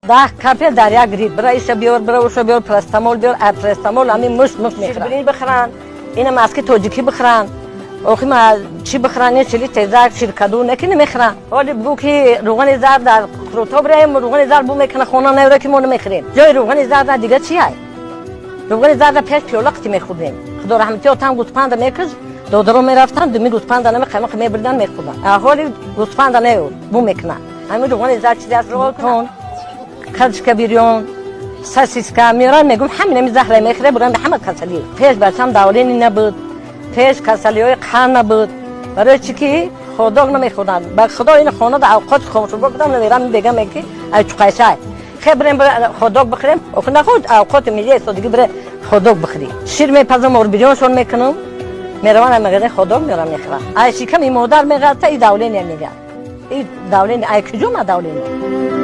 10 капель дар як грипп. Бира иша биёр, бира уша биёр, парацетамол биёр, а парацетамол ҳамин мушт мушт мехӯранд. Ширбиринҷ бихӯранд, ина маски тоҷикӣ бихӯранд, охи ма чӣ бихӯранд, ин чили тезак, ширкаду неки намехӯранд. Ҳоли бигӯ, ки рӯғани зард дар қурутоб реем, рӯғани зард бу мекунад, хона наёра, ки мо намехӯрем. Ҷои рӯғани зарда дига чи ай? Рӯғани зарда пеш пиёла қити мехӯрдем. Худо раҳмати отам гӯспанда мекуш, додаро мерафтанд, думи гӯспанда наме қаймоқ мебурдан, мехӯрданд. Ҳоли гӯспанда не, бу мекунад. Ҳамин рӯғани зард чизи аст. Ротон картошка бирён, сосиска меоран, мегум, ҳамин ами заҳра мехӯре, буран ҳама касалӣ. Пеш бачам давление набуд, пеш касалиҳои қанд набуд. Барои чӣ ки хот-дог намехӯрданд. Ба худо, ин хонада авқоти хомшурбо кудам намерам, бегам, ки ай чуқайшай, хе бирем, хот-дог бихӯрем. Охи нахӯд, авқоти миллии содагӣ, бире хот-дог бихӯрӣ. Шир мепазам, орбирёншон мекунам, мераван ай магазин, хот-дог меорам, мехӯрам. Ай шиками модар меғалта, и давление мегӯяд, и давление ай куҷо ма давление?